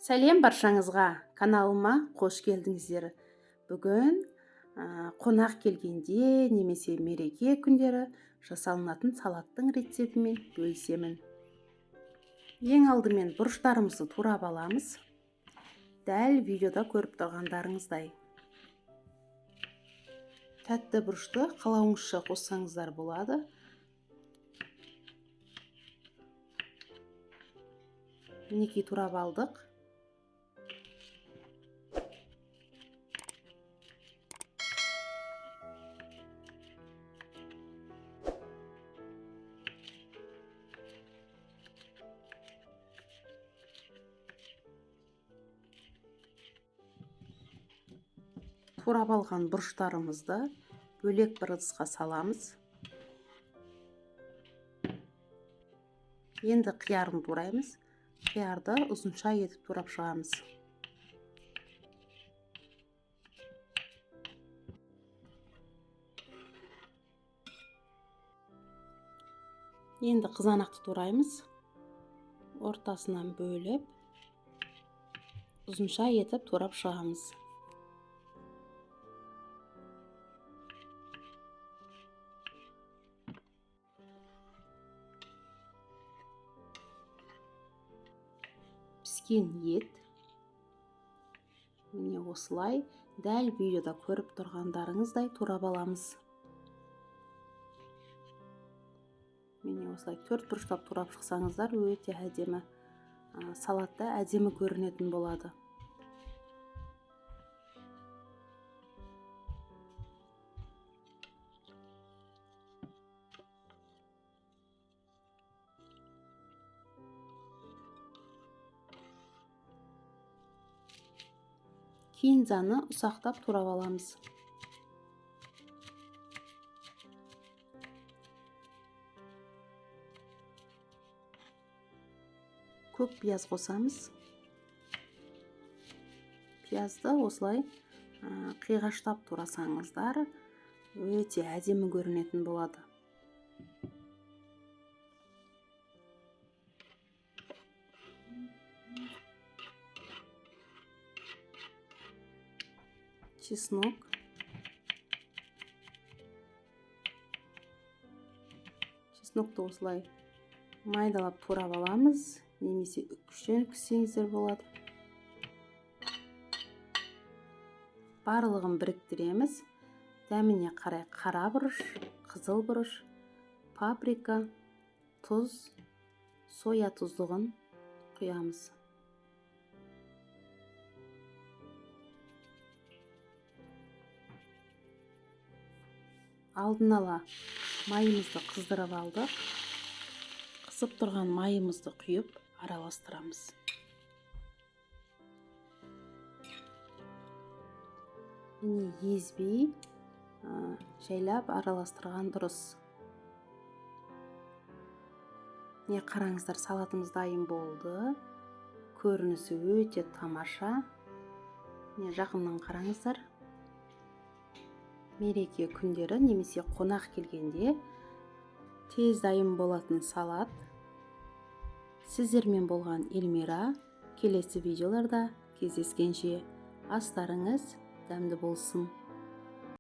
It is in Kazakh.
Сәлем баршаңызға, каналыма қош келдіңіздер. Бүгін қонақ келгенде немесе мереке күндері жасалынатын салаттың рецептімен бөлісемін. Ең алдымен бұрыштарымызды турап аламыз. Дәл видеода көріп тұрғандарыңыздай. Тәтті бұрышты қалауыңызша қоссаңыздар болады. Мінекей турап алдық. Турап алған бұрыштарымызды бөлек бір ыдысқа саламыз. Енді қиярын тураймыз. Қиярды ұзынша етіп турап шығамыз. Енді қызанақты тураймыз. Ортасынан бөліп, ұзынша етіп турап шығамыз. Піскен ет. Міне осылай дәл видеода көріп тұрғандарыңыздай турап аламыз. Міне осылай төрт бұрыштап турап шықсаңыздар өте әдемі, салатта әдемі көрінетін болады. Кинзаны ұсақтап турап аламыз. Көк пияз қосамыз. Пиязды осылай қиғаштап турасаңыздар өте әдемі көрінетін болады. Чеснок. Чеснокты осылай майдалап турап аламыз, немесе үккіштен үккізсеңіздер болады. Барлығын біріктіреміз. Дәміне қарай қара бұрыш, қызыл бұрыш, паприка, тұз, соя тұздығын құямыз. Алдын ала майымызды қыздырып алдық. Қызып тұрған майымызды құйып араластырамыз. Міне езбей, жайлап араластырған дұрыс. Міне қараңыздар, салатымыз дайын болды. Көрінісі өте тамаша. Міне жақыннан қараңыздар. Мереке күндері немесе қонақ келгенде тез дайын болатын салат. Сіздермен болған Эльмира. Келесі видеоларда кездескенше астарыңыз дәмді болсын.